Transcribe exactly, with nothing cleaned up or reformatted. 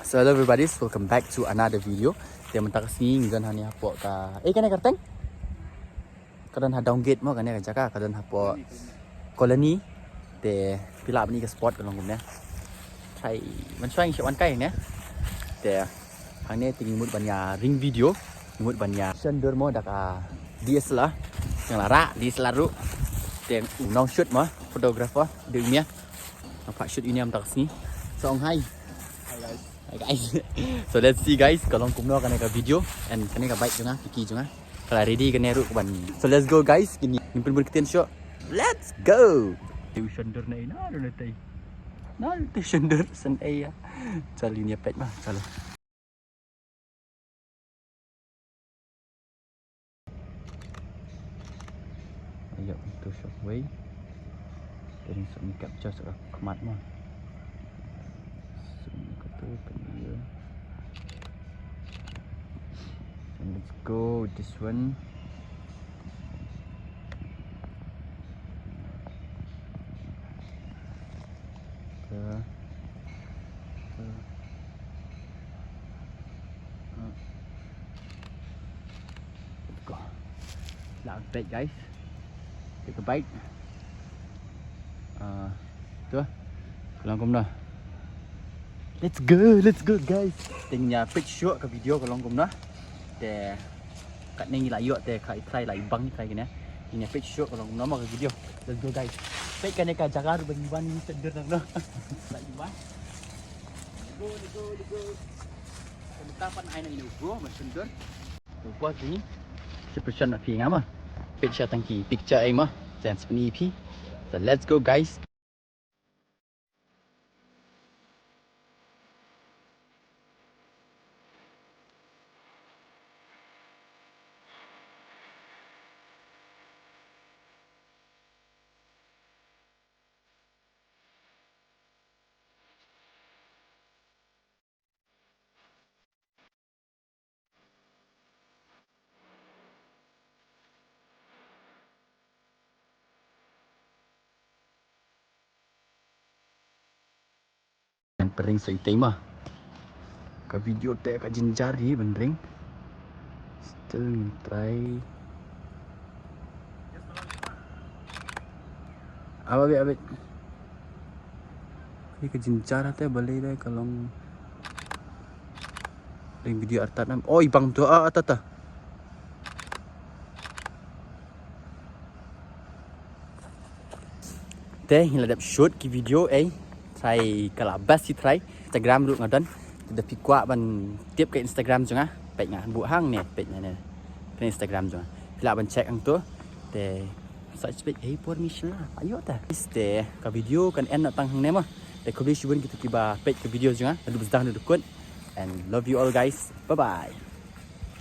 So hello everybody, welcome back to another video. Te mynta ka sngi ngi don hangne hapoh ka, eh, kane ka kyrteng? Ka don ha Downgate mo kane ka jaka, ka don hapoh Colony. Te phi lah ban i ka spot ka long kumne. Try ban shong sha wan kai ne. Te hangne te ngi mut ban ïa ring video, ngi mut ban ïa shon dur mo da ka D S L R. Ngi la rah D S L R ruh. Te u nong shoot mo, photographer, dei u ne. Nga phah shoot ïa une mynta ka sngi. So ong hi. Hi guys. Hi guys. So let's see guys, ka long kumno kane ka video and kane ka bike jong nga, Vicky jong nga. Ka la ready kane ruh ka ban. So let's go guys, kine ngin pynbun ktien shuh. Let's go. Te u shon dur na ina, dur na tei. Na te u shon dur san ei ya. Chalo ïa peit ma, chalo. Ayo, tu shot wei. Jadi sub ni capture sub khmat ma. Sub ni kata kan dia. And let's go with this one. Ka, ka, ka. Go. Lah bike guys. Take a bike. Ah, tu. Ka long kumno. Let's go, let's go guys. Te ngin ïa peit shuh ka video ka long kumno. Te katne ngi la ïoh te ka i trai la i bang i trai kine. Ngin ïa peit shuh ka long kumno mo ka video. Let's go guys. Peit kane ka jaka ruh ban wan ni sendar na kumno. La i bang. Let's go, let's go, let's go. Ka mynta pat ai na ine u bro ban sendar. Upa kini separation na phi nga ma. Picture tang ki picture ai ma. Chance pni phi. So let's go guys. Ngan pyrshang sa itei ma. Ka video te ka jynjar hi ban ring. Still ngin try. Aba bit, aba bit. Hi ka jynjar te balei dei ka long. Ring video artat nam. Oi bang tu a, a, ta, ta. Te ngi la dep shoot ki video ei. Trai ka la best hi trai. Instagram ruh nga don. Te da phi kwah ban tip ka Instagram jong nga. Peit nga buh hangne, peit nga ne. Ka Instagram jong nga. Phi lah ban check hangto. Te search peit ei por mi shla. Ayo ta. Te ka video kan end na tang hangne ma. Te khublei shibun kito kiba peit ka video jong nga. Naduh ba sdang haduh ba kut. And love you all guys. Bye bye.